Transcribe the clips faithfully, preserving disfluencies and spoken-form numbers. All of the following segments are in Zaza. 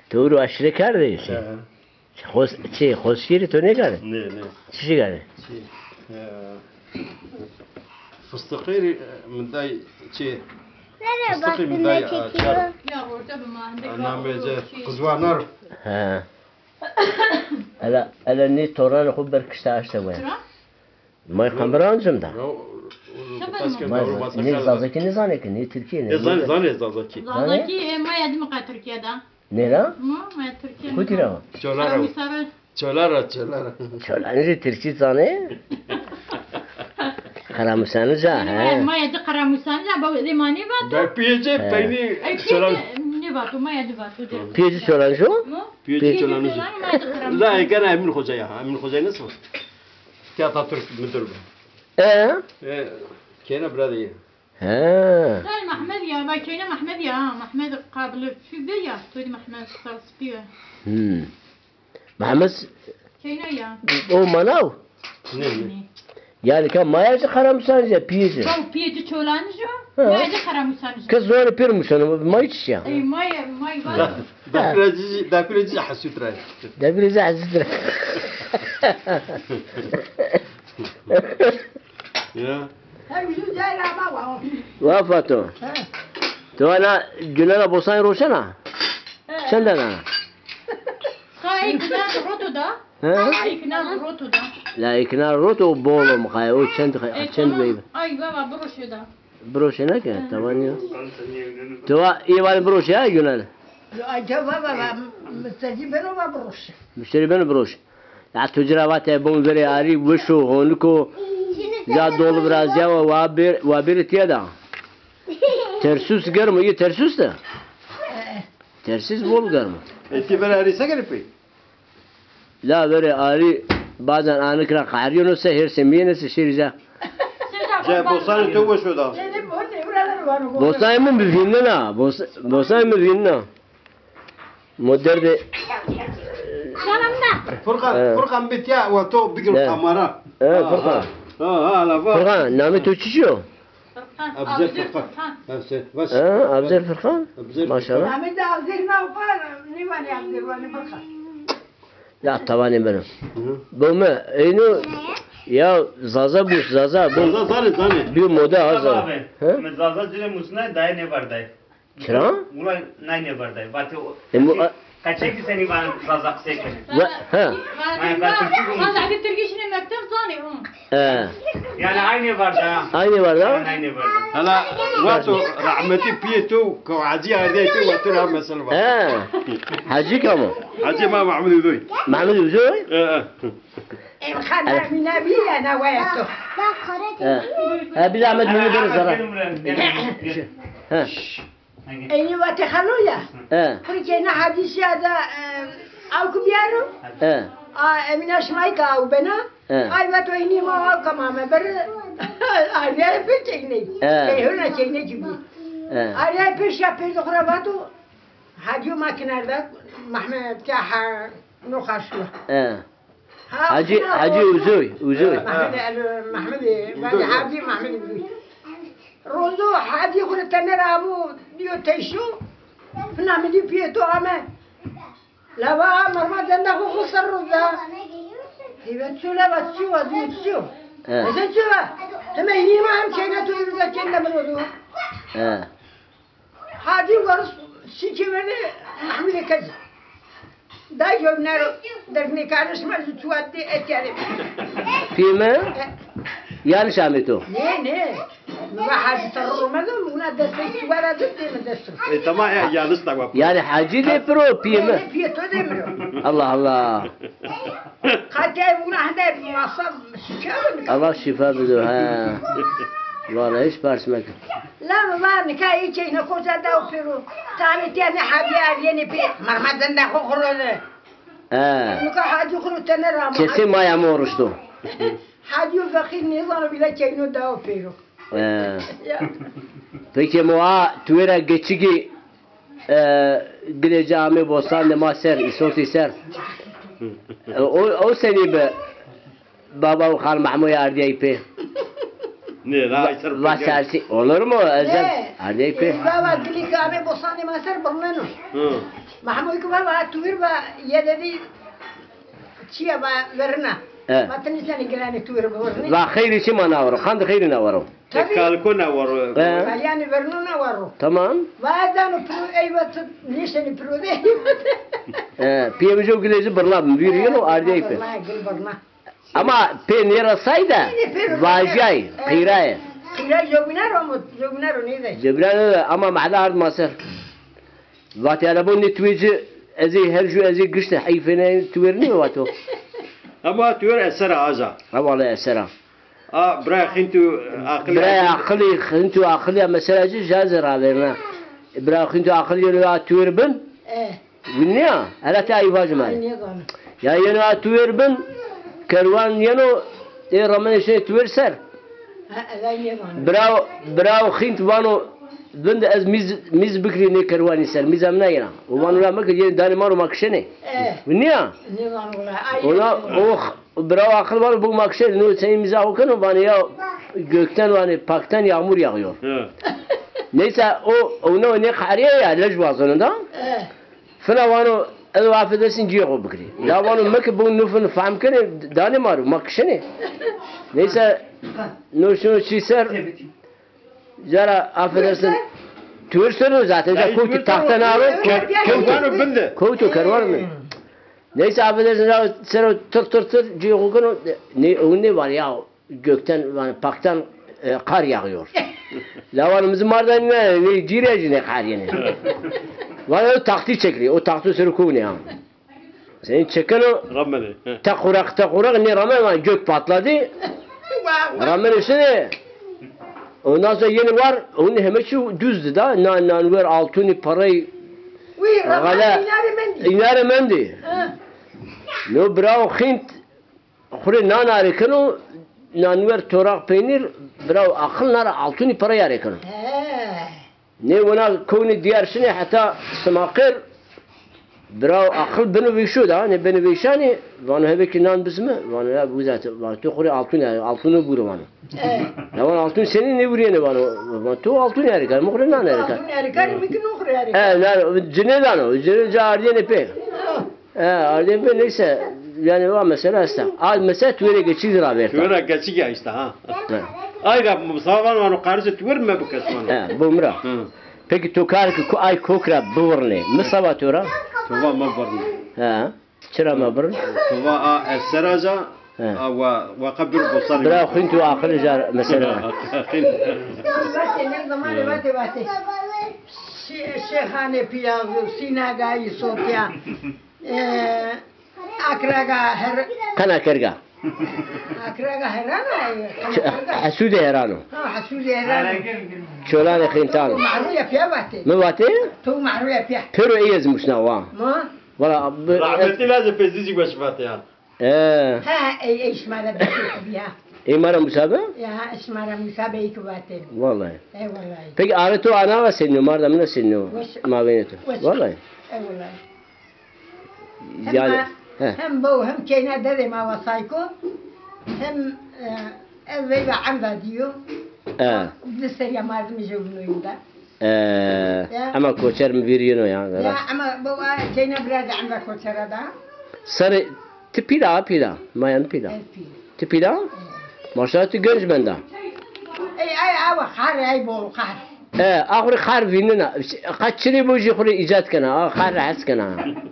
To ewro aşire kerdê? He. Xos-, çi, xoşkîrî to nêkerdê? Nê, nê. Çi şî kerdê? Çi? E, fıstığî rê, e, mi day, çi? Fıstığî mi day, e, çar. Ya orada bir mahallede. Namê ci qizwanar. He. Ela, ela nê toranê xo ber kişta aşta we. Çira? May qembir ancim da. Ma nê Zazakî nêzanê ki, nê Tirkî nê. Zanê, zanê Zazakî. Zazakî, e, maya dî mi qay Tirkîya da. Nêra? Ma, maya Tirkîya. Kutî ra? Çola ra. Çola ra, çola ra. Çolanî zî Tirkî zanê? Qeremusanî ca, he. Maya dî Qeremusanî ca, ba zê ma nêvato. Da piyê ci peynî Çolan. Nêvato, maya dî vato. Piyê ci Çolanî jo? Piyê ci Çolanî jo. La, e, gene Emîn Xoca ya. Emîn Xoca nêso? Ki Atatürk müdür bi. E? E, kêna bira de yê. He. Tay Mehmed ya, ma keyna Mehmed ya, ha, Mehmed qabili çi be ya, soydi Mehmed sarı spî be. Hmm. Mehmed keyna ya. O manav? Ne, ne? Yani ka maya ci Qeremusanî ci, piyê ci. Taw piyê ci Çolanî jo, maya ci Qeremusanî jo. Kız zor pir musanı, may çi ya? Ey, may, may var. Da, da kuleci, da kuleci hasut ra. Da kuleci hasut ra. Ya. Wa Fato. He. Tu ana Gunela Bosanî roşena? He. Çend ana? Sa ikna roto da. He? Ikna roto da. La ikna roto bol o mixay, o çend, e, çend tamam. Bey. Ay baba, broşe da. Broşe ne ki? Tamam ya. Tu va, iyi var broşe ya Gunel. Ay baba, müşteri beno va broşe. Müşteri beno broşe. Ya tu ci ra vate bon verê arî, weş o, honik o. Ya dol virazîyawa, wa bir, wa bir tiye da. Tersus germ o, yê Tersus de. Tersus bol germ o. E, ti verê arî se gerê pey? La verê arî, bazen anik ra qehrîyono se, hêrsê mi yêne se şêrî ca. Ca bosanê to weş o da. Bosanê mi bi vînena, bos-, bosanê mi vînena. Mo derdê. Furkan, he. Furkan bitiya wa to bigir kamera. He, Furkan. Ha, ha, la va. Furkan, namê to çiçî yo? Furkan, Abzer Furkan. Abzer, baş. Ha, Abzer Furkan? Abzer Furkan. Maşallah. Namê de Abzer na pa, nêvanê Abzer, vanê Furkan. Ya tavanê beno. Bo mi, eyno, ya Zaza bu, Zaza bu. Zaza zanê, zanê. Bir moda ha Zaza. Abi, mi Zaza cire musna, dayê nêvardayê. Çira? Ulan nay nêvardayê. Vatê o. E, mu-, qeçekî senî van Zaza qisey kenê. Ve, ha. Ay, vatê Tirkî bu. Zaza abi Tirkî şine mekteb zanê, hı. He. Yani aynı var da. Aynı var da? Yani aynı var da. Hala vato rahmetî piyê to, ko Hacî ardê pê, vato ra mesela var. He. Hacî kam o? Hacî ma Mahmud Uzoy. Mahmud Uzoy? He, he. Em xan Emîne bî ya, na waya to. He. He, bir zahmet bunu bir zara. He. Eynî vatê xalo ya. He. Pir keyna hadîsîya da, e, awk biyaro. He. A, Emîne şimayî ke aw bena. He. Ay vato eynî ma awka ma me bir. Arîyayê pir keyney. He. Keyhona keyney ki bî. He. Arîyayê pir şa pêrdê xo ra vato. Hadîyo ma kinarda Mehmed ke ha no xaşo. He. Hacî, Hacî Uzoy, Uzoy. Mehmedê, Mehmedê, Uzoy, Hacî Mehmedê Uzoy. Rozo Hacî xo rê tene ra amo, dîyo teyşo, fina mi dî piyê to ame. La va, merma denda xo xo ser roz da. Hîve ço la va, çi va, dîyo çi yo? He. Eze çi va? Heme hînî ma hem keyna to, hîve keyna mi rozo. He. Hadî waris şîkê vernê Mehmudê Kezî. Day yewner dergnê kardeşime zî çuwa dê etîyarê. Pîyê mi? E. Yanlış amê to. Nê, nê. Mi va Hadî terro meda, mi wina dest pey çuwa ra dê, dê mi dest. E, tamam ya, yanlış da wa. Yani Hacî dê piro, pîyê mi? Nê, nê, pîyê to dê mi ro. Allah Allah. Qatê wina hende masa şikar. Allah şifa bido, he. Vallahi hiç pers meke. La mi va nika ê keyna koca daw pêro. Tanê tîya nê Hadî arîyenê pê. Merma denda xo xo ro de. He. Nika Hadî xo ro tene ra ma. Kesin maya mi oruşto. Hadîyo feqîr nêzano bîle keyno daw pêro. He. Ya. Peki mo a tuwêra geçigî, e, gilê ci amê bostan de ma ser, îsotî ser. E, o, o senî bi baba û xan Mehmoyê ardîyayî pê? Ne, la, ay ser va sersi olur mu? Ezem. Ne? Hadi ki. E, baba, gilî ki amê bostanê ma ser birneno. Hı. Mahmud ki baba, tu vir ba, ye dedi, çiye ba, verna. E. Ma tini seni girani tu vir birni. Va xeyri çi ma na varo, xand xeyri na varo. Tabii. E, kaliko na varo. E. Va yani verno na varo. Tamam. Va ezano piro, eyva tu, nişeni piro de. E, piye mi jo gilezi birna, bir yıl o ardi eype. Birna, gil birna. Ama pê nêresay de vajay, qîraye. Qîra jewbîna ro mu, jewbîna ro nêde. Jewbîna ro, ama mehla ard ma ser. Vatê elebo nê tuwê ci, ez ê her ju ez ê gişte heyfêne tuwêr nîyo vato. Ama tuwêr esera aza. Ha, wala esera. A, bira xîntu aqilî. Bira aqilî, xîntu aqilî ya mesela ci, jazê ravêrna. Bira xîntu aqilî yeno a tuwêr bin. E. Winîya, hela ti ay vajî ma. Ay nêzano. Ya yeno a tuwêr bin, kerwan yeno, ê ramenê şinê tuwêr ser. Ha, ez ay nêzano. Biraw, biraw xînt vano, vinde ez mîz, mîz bikirî nê kerwanî ser, mîza mi nayena. O vano ra meke, yê danê ma ro ma kişenê. E. Winîya? Nêzano wala. Ay nêzano. Ona o biraw aqil vano, bu ma kişenê, no senî mîza xo keno, vanê ya gökten, vanê pakten yağmur yağıyor. He. Neyse, o, o ne, o ne qehriye ya, lej wazeno da. E. Fina vano, ez affedersin cîyê xo bikirî. La vano, meke bo nufin fehm kenê, danê ma ro, ma kişenê. Neyse, no şino çî ser, cara affedersin, tuwêr ser o zaten, ca kowtî taxte na ro, kowto, kowto kerwan mi. Neyse, affedersin, ca ser o tır tır tır, cîyê xo keno, ne, o ne var ya, gökten, yani paktan e, kar yağıyor. La vano mi zî mar da nî, nê cîrê jî nê qar yenê. Vano taxtî çekirî, o taxto ser o kownê ha. Senî çekeno, ramenê. He. Tequraq, tequraq, nê ramen, vano gök patladı. Ramenê şinê. Ondan sonra yenî war, onun heme çî düzdü da. Na, nanwer, altuni, parayı. Wî, ramenê, gale, înarê mendî. Înarê mendî. He. No birawo xînt, xwu rê nan arêkeno, nanwer, toraq, peynîr, biraw aqil na ra altunî para arêkeno. He. Nê wina kownê dîyar şinê heta Simaqêr, biraw aqil beno veyşo da, nê beno veyşanê, vano hebekî nan bizime, vano ya bu zaten, vano tu xwu rê altunî, altunî buro vano. He. Ya vano altunî senî nêvurîyenê vano, vano tu altunî arêkar, mi xwu rê nan arêkar. Altunî arêkar, mi kî no xwu rê arêkar. E, na, cinê dano, cinê ca ardîyenê pê. Ha. E, ardên pê neyse, yani va mesela esta. A mesela tuwêrê geçî ra verta. Tuwêra geçî ya işte ha. He. Ay ra Musa vano, vano qarişê tuwêr mebikes vano. He, bo mi ra. Hı. Peki to kar ki ku-, ay kok ra bivirnê. Mi sava to ra? To va mebirnê. He. Çira mebirn? To va a esera ca, he, a wa, wa qebir bostanê. Bira xînt û aqilî ca mesela. Vate, ne zaman vate, vate. Şê-, Şêxanê Pîyaz û Sînaga Îsopya. E, Akraga Her-, Qena Kerga. Akraga Herano, e, Qena Kerga. Hesûdê Herano. Ha, Hesûdê Herano. Çolanê Xîntano. Mahruya piya vatê. Mi vatê? To mahruya piya. Pêro ey ez musna wa. Ma? Wala, bi-, rahmetli lazê pezî zî weş vatê ya. E. Ha, ey, ey şima ra bikî ya. Ey ma ra musabe? Ya, şima ra musabe ey ki vatê. Wallahî. E, wallahî. Peki arê to ana va senî yo, marda mina senî yo? Weş. Mavênê to. Weş. Wallahî. E, wallahî. Hem yani, ma, he, hem bo, hem keyna dedê ma wa Sayko, hem, e, ez veyva emda dîyo. E. Di serîya mardimî jewbîno yinda. E, ya. Ema koçer mi vîr yeno ya. Ya, rast. Ema bo, a, keyna bira de emda koçera da. Sarê, ti pîl a, pîl a? Mayan pîl a. Ez pîl. Ti pîl a? E. Maşallah, ti genc menda. Ey, ay, awa, qar, ay, bol, qar. E, a xwu rê qar vînena. Qet çinê bo jî xwu rê îcat kena. A qar ra hes kena.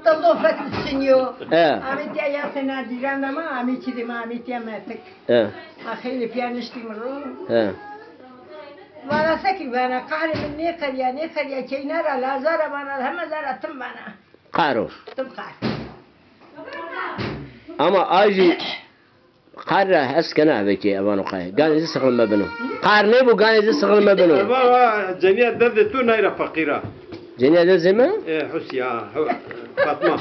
Dildo fek çinî yo. E. Amê tîya ya sena dîran da ma, amê çî de ma, amê tîya metik. E. A xeylê pîya niştî mi ro. E. Vana sekî vana, qahrê mi nêqerîya, nêqerîya, keyna ra, laza ra vana, heme zara tim vana. Qar o. Tim qar. Ama a jî Qar ra hes kena vekî, e vano qay. Ganê ci sixil mebino. Qar nêbo, ganê ci sixil mebino. Eva, cenîya derdê to nayra feqîr a. Cenîya derdê mi? E, Husî ya, Hu-, Fatma.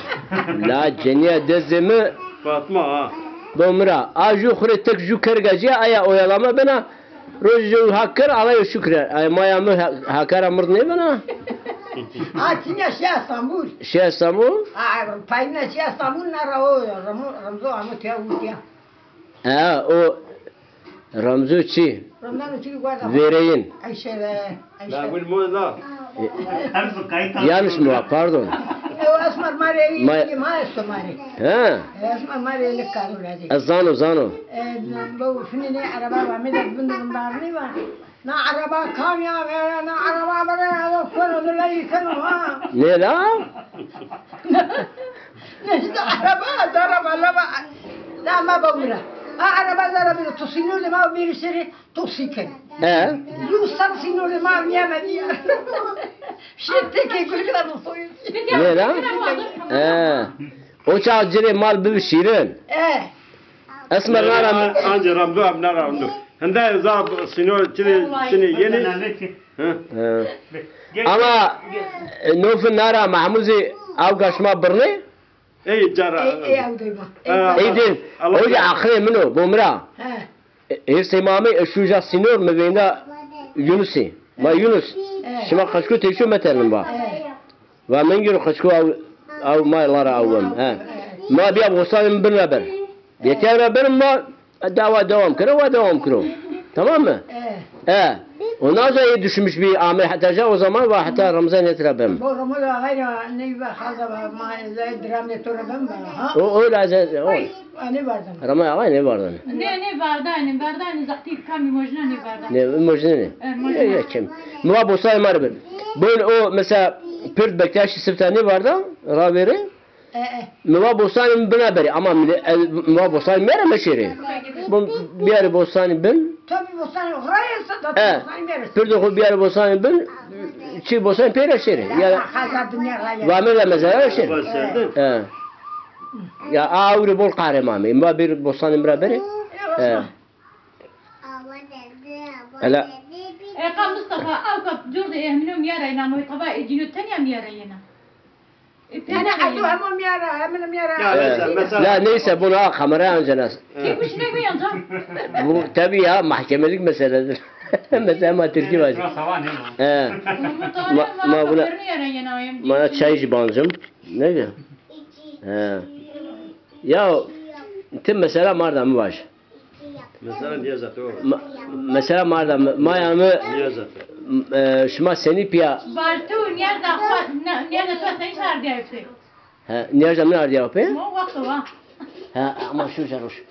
La cenîya derdê mi. Fatma ha. Bo mi ra. A ju xwu rê tek ju kerga ci ya, aya oyalame bena. Rojê jew hak ker, alayo şukre. Ay maya mi ha-, hakara mird nêbena. A, tînya şiya Stenbul. Şiya Stenbul? A, payîna şiya Stenbul, na ra o, Remo-, Remzo amo tiya, û tiya. Ha, o Remzo çi? Remzo çi guarda? Vêreyên. Ayşe de, Ayşe. La win mo la. Yanlış mı var? Pardon. E, o esmer ma rê, ma esto ma rê. Ha. E, esmer ma rê li karo lazim. Ez zano, zano. E, bu finine araba var. Millet bin durumlarını var. Na araba kam ya, vera, na araba vera, ya da koro da la yıkanım ha. Ne la? Ne işte araba, da araba, la ba, la ma ba ura. Ha araba da araba, tosino le ma bir sürü tosiken. He. Yusuf sino le ma niye me diye. Şey teke gülgüler soyu. Ne la? He. O çağ cire mal bir şirin. E. Esmer nara mi? Anca ramdo am nara ramdo. Hende za sino çini çini yeni. Hı? He. Ama e, nofi nara Mahmuzi av kaşma birni? Ey cara. Ey, ey, ew de ba. Ey, ey din. Hoca axirê min o, bo mi ra. He. E, hêrsê ma amey, e, şuja sînor mi veyna Yunusî. Ma Yunus, şima qeçko têşo meternin ba. He. Va min giro qeçko aw, aw ma lara awem. He. Ma biya bostanê min bin ra ber. Yetiya ra ber ma dawa devam kiro, wa devam kiro. Tamam mı? E. Ondan sonra iyi düşünmüş bir amey, hatta o zaman va hatta Ramazan yetira bem. Bu Ramazan ağa ra ney va, haza va, ma, zey dramê to ra bem va, ha? O, o lazım, o. Ay, ne vardan? Ramazan ağa ne vardan? Ne, ne vardan, vardan, zahtir kami mojna ne vardan. Ne, mojna ne? E, mojna. Ya, ya, kim? Muha bostanê ma ra ber. Böyle o, mesela, Pırt Bektaşi sifta ne vardan? Raveri? E, e. Mi va bostanê mi bina berê, ama mi, e, mi va bostanê mi ra meşêrê. Bo-, biyarê bostanê bin. Tabii bostanê xo ra yê, se da bostanê mi ra. Pirdo xo biyarê bostanê bin, çi bostanê pê ra şêrê. Ya, ha, ha, dünya ra ya. Va mi ra mezara ra şêrê. He. Ya, a, ewrê bol qahremamê. Mi va bir bostanê mi ra berê. E, he. Ela. E, ka Mustafa, ew ka cor de ehmino miyara yena, mo tava edino tenya miyara yena. E, tenya hadu hemo miyara, hemino miyara. Ya, mesela, mesela. La neyse, bunu ha, kamera anca nas. Ki bu şey bu yanca. Bu tabii ya, mahkemelik meseledir. Mesela ama Türkiye var. Burası hava ne bu? He. Ma, ma buna, bana çay jî bancım. Ne diyor? He. Ya, ti mesela ma ra da mi vaj. Mesela niyazat o. Ma-, mesela ma ra da mi, maya mi, niyazat. E, şima senî piya? Vaj tu niyazda xo, ne-, niyazda tu senî ardîya pê? He, niyazda min ardîya pê? Ma wexto va. He, ama şu caroş.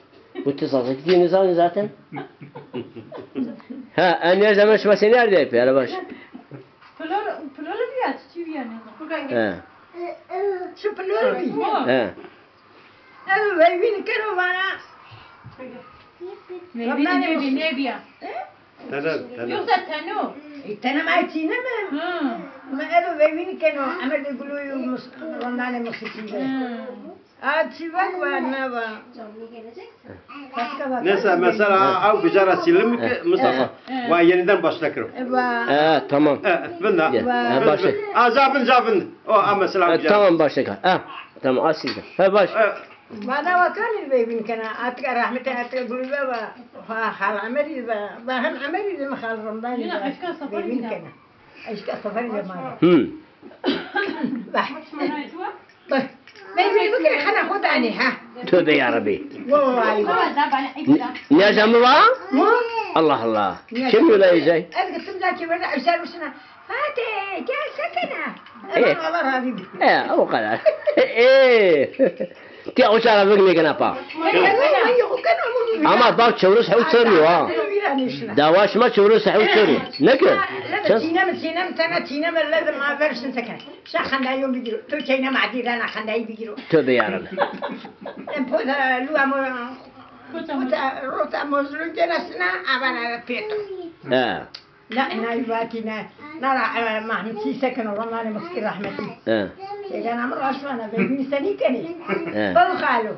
Bu ti zazakî dî nizanî zaten. He, e, niyazda min şima senî ardîya pê, hele baş. Pilor, pilor biya, çi biya ne? He. Şu pilor biya. He. Ev veyvîn keno vana. Veyvîn nebî, nebîya. He? Tene, tene. Yoksa teno. E, tene ma tîne mi? Hı. Ma ev veyvîn keno, emir de guloyu mus-, rondanê musîkî de. Hı. A, çî vak va, ne va. Başka vak. Neyse, mesela, ha, ew gucara silin mi ki, Mustafa? He. Va yeniden başla kiro. E, va. He, tamam. E, vinda. He, başla. A, zavin, zavin. O, a, mesela, he, gucara. Tamam, başla. Ha, tamam, asil. Ha, baş. E, Vana vatanî veyvîn kena, atika rahmete, atika gulî va, ha, hal Emerî va, va hem Emerî de mi hal Ramdanî va veyvîn kena. Eşka seferî de ma. Hı. Vah. Vah. Veyvîn bikir, hana xo danî, ha. Tövbe ya Rabbi. Vay, vay. Ni-, niyazda mi va? Mu? Allah Allah. Kim yola yiyecek? Ez gittim da ki böyle eşer uçuna. Hadi gel sekene. E. Aman Allah razı olsun. E, o kadar. E. Ti o çara vik nêkena pa. Ama bak çewres hewt serrî yo ha. Dawa şima çewres hewt serrî. Ne ki? Çineme, çineme, tena çineme, lezim ma versin sekene. Şa xendayon bigiro. Tu çeyneme adî rana xendayî bigiro. Tövbe yarabbim. Em poza lu amo. Kota rota mozlu genesine avana pêto. He. Na, na vatîne, na ra, e, Mahmud çî sekeno, ronanê Muskî rahmetî. He. Têgena mi raşwana, veyvînî senî kenî? He. Baw xalo.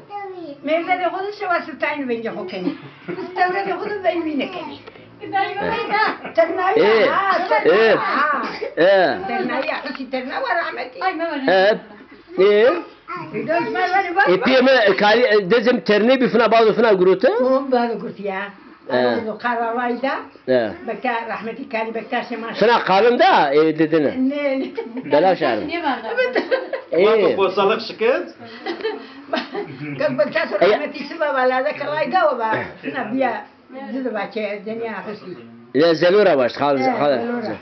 Mêrdedê xo de şewa sitayîn vengê xo kenî. Biz tewredê xo de veyvîne kenî. Ternayî, ha, ternayî, ha. Ternayî, Husî terna wa rahmetî. He. E? E, piyê mi, e, kalî, e, dezim ternê bî fina bado fina gurote? O, bado gurtiya. E. Bado Kararayda. E. Bekta, rahmetî Kalî Bektaşê ma. Fina kalin da, e, dedine. Ne, ne. Bela şarin. Ne var da? E. Bado bosalık şikayet. Kak Bektaş rahmetî siba balada kalayda o ba. Fina biya. Zî de va ke ez denî axisî. Ya Zelo ra vaşt, xal, e, xal. Zelo ra.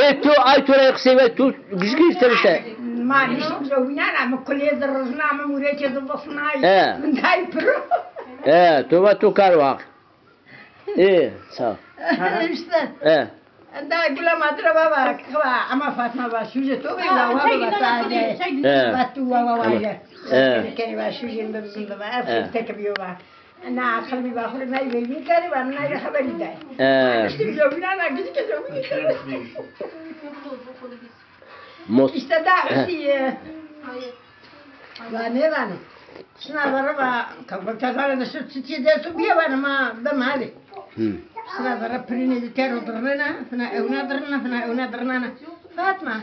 E, tu ay tu ra qisey ve, tu gijgij terişte. Ma niştî zewbînan, mi kulê de rijna, mi mûrekê de vifnay. E. Mi day piro. E, tu va tu kar waq. E, sağ ol. İşte. E. Da gula ma tira baba, kıva, ama Fatma va şuje to ve, ha, wa wa baba sade. E. Va tu wa wa wa ye. E. Keni va şuje, mi va, e, tek biyo va. Na, xilmî va xurê ney veyvîn kerê va, mi ney xeberî day. E. Îşte zewbînan a, gijî ke zewbînî kerê. Mos- İşte da, he, îşte, e, va nêvano. Şina verre va, kavga tezare de şu çiçî de su biye vano ma bim halî. Hı. Şina verre pirînê de tero dirnena, fina ewna dirnena, fina ewna dirnena. Fatma.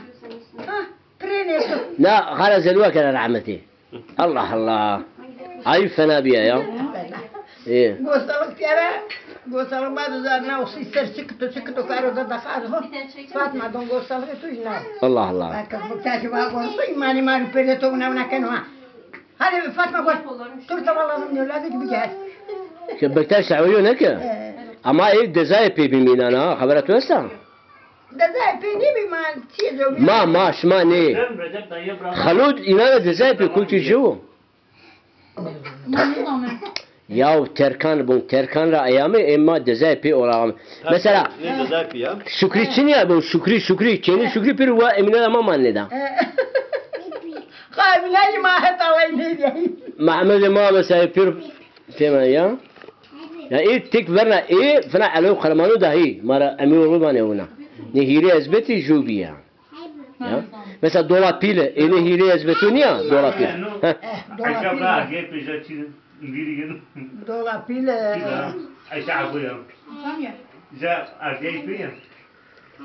Ha. Pirênê xo. Na, xala Zelwa kena rehmetî. Allah Allah. Ayıp fena bir ya. Ê. Gostalık kere, gostalık ma da na o ser çıktı, çıktı karo da da karo. Fatma don gostalık tu jina. Allah Allah. Bak, bu taşı var, bu imanı ma perde to una una keno ha. Hadi Fatma koş. Dur tavallanın ne lazım gibi gel. Ke Bektaş Şahoyo ne ki? Ee. Ama ev dezayê pê bimînan ha, xebera tu esta? Dezayê pê nêbî ma çîyê zewbî. Ma, ma, şima nê. Xelûd înan ra dezayê pê kulkî ci wo. Ma nêzanê. Yaw terkan bûn, terkan ra eyamê ê ma dezayê pê ola. Mesela, nê dezayê pê ya? Şukrî çinî ya bûn, Şukrî, Şukrî, kênî Şukrî pir wa Emîne ra ma manenê da. Xayminayî ma heta way nêdîyayî. Mehmedê ma mesela pir Fehma ya. Ya ê tek verna ê fina Elo Qermano dahî. Ma ra Emîroğlu vanê wina. Nê hîrê ezbetî jû bîya. Ya. Mesela Dolapîle, ê nê hîrê ezbeto nîya Dolapîle. Heh. Ayşe abla, gel peşe çi, biri gel. Dolapîle. Ayşe abla ya. Tamam ya. Ja, erkeği ya.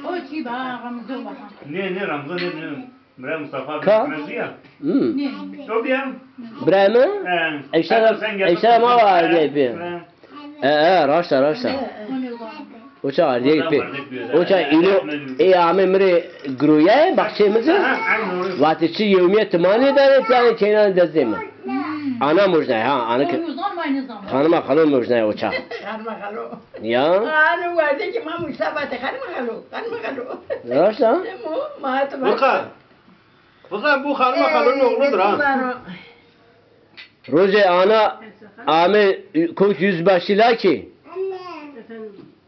O çi ba, Ramazan ba. Ne, ne Ramazan, ne, ne. Bira Mustafa. Ka? Mezî ya. Hmm. Ne? O bir ya. Bira mi? He. Eyşe, Eyşe ma var diye bir. He, he, raşta, raşta. O çax ardîyayî pê. O çax îno ê amê mi rê giroyayê baxçeyê mi ci. Vatê çi yewmîye ti ma nêdanê, ti yanê keynan destê mi. Ana mojnayê ha, ana ke. Xanima xalo mojnayê o çax. Xanima xalo. Ya. Ano wazê ki ma Musa vatê xanima xalo, xanima xalo. Raşt a? Mo, ma hatı. Vaka. Vaka bu xanima xalonun oğludur ha. Rojê ana ame kowt yüzbaşî lakî.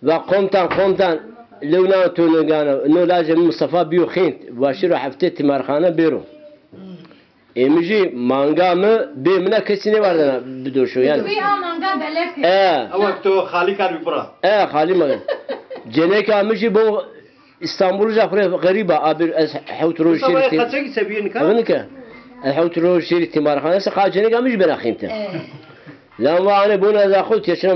Va komutan, komutan, lewna to nigana. No lajê mi Mustafa bîyo xînt. Vaşîro heftê tîmarxane bêro. Ê mi jî manga mi bê mina kesî nêvardena bidoşo yanî. Wî ha manga belek. E. Ewa to xalî kar bî bira. E, xalî mi. Ceneka mi jî bo Îstanbul ja xo rê xerîb a, abir ez hewt roj şêrî tî-, Mustafa, kaçakî se bîyê nika? Ev nika. Ez hewt roj şêrî tîmarxane se, qa ceneka mi jî bena xînte. E. Lan va anê bona ez a xo têşina